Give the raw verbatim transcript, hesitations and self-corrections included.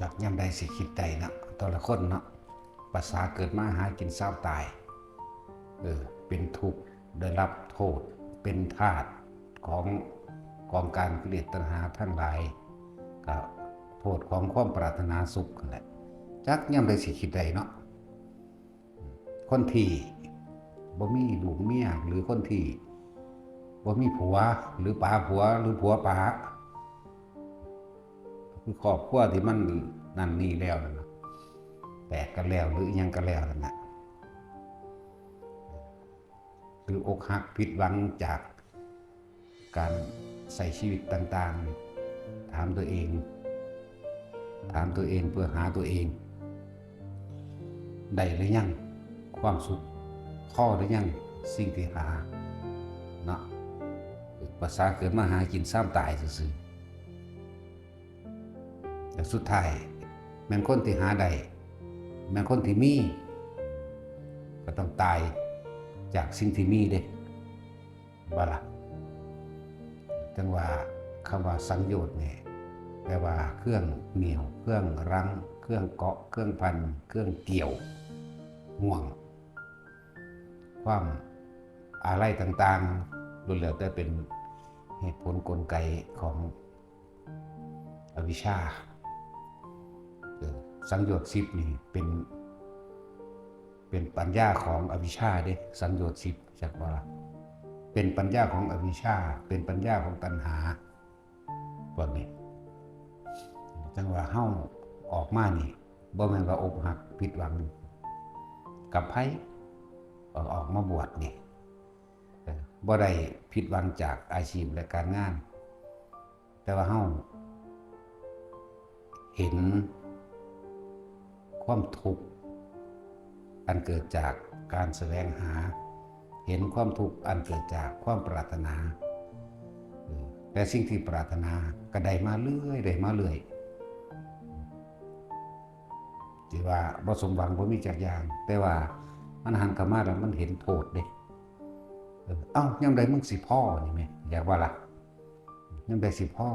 จักยามใดสิคิดได้เนาะ แต่ละคนเนาะ ประสาเกิดมาหากินเช้าตาย เออ เป็นทุกข์ ได้รับโทษ เป็นทาสของกองการกิเลสตัณหาทั้งหลาย ก็โทษของความปรารถนาสุขนั่นแหละ จักยามใดสิคิดได้เนาะ คนที่บ่มีลูกเมีย หรือคนที่บ่มีผัว หรือป๋าผัว หรือผัวป๋า คือครอบครัวที่มันนั่นนี่แล้วนั่นน่ะ แตกกันแล้วหรืออิหยังกันแล้วนั่นน่ะ หรืออกหักผิดหวังจากการใช้ชีวิตต่างๆ ถามตัวเอง ถามตัวเองเพื่อหาตัวเอง ได้หรือยัง ความสุข พอหรือยัง สิ่งที่หา เนาะ ประสาเกิดมาหากินเช้าตายซื่อๆ แต่สุดท้าย แม่นคนที่หาได้ แม่นคนที่มี ก็ต้องตายจากสิ่งที่มีเด้ บ่ล่ะ จั่งว่าคำว่าสังโยชน์นี่ แปลว่าเครื่องเหนี่ยว เครื่องรั้ง เครื่องเกาะ เครื่องพัน เครื่องเกี่ยว ห่วง ความอาลัยต่างๆ ล้วนแล้วแต่เป็นเหตุผลกลไกของอวิชชา เออ สังโยชน์สิบนี่เป็น เป็นปัญญาของอวิชชาเด้ สังโยชน์สิบ จักว่า เป็นปัญญาของอวิชชา เป็นปัญญาของตัณหา พวกนี้ จั่งว่าเฮาออกมานี่ บ่แม่นว่าอกหักผิดหวัง กับไผ ออก ออกมาบวชนี่ เออ บ่ได้ผิดหวังจากอาชีพและการงาน แต่ว่าเฮาเห็นความทุกข์อันเกิดจากการแสวงหา เห็นความทุกข์อันเกิดจากความปรารถนา เออ แต่สิ่งที่ปรารถนาก็ได้มาเรื่อย ได้มาเรื่อย ที่ว่าบ่สมหวังบ่มีจักอย่าง แต่ว่ามันหันเข้ามาแล้วมันเห็นโทษเด้ เออ เอ้า ยามใดมึงสิพอนี่แหม อยากว่าล่ะ ยามใดสิพอ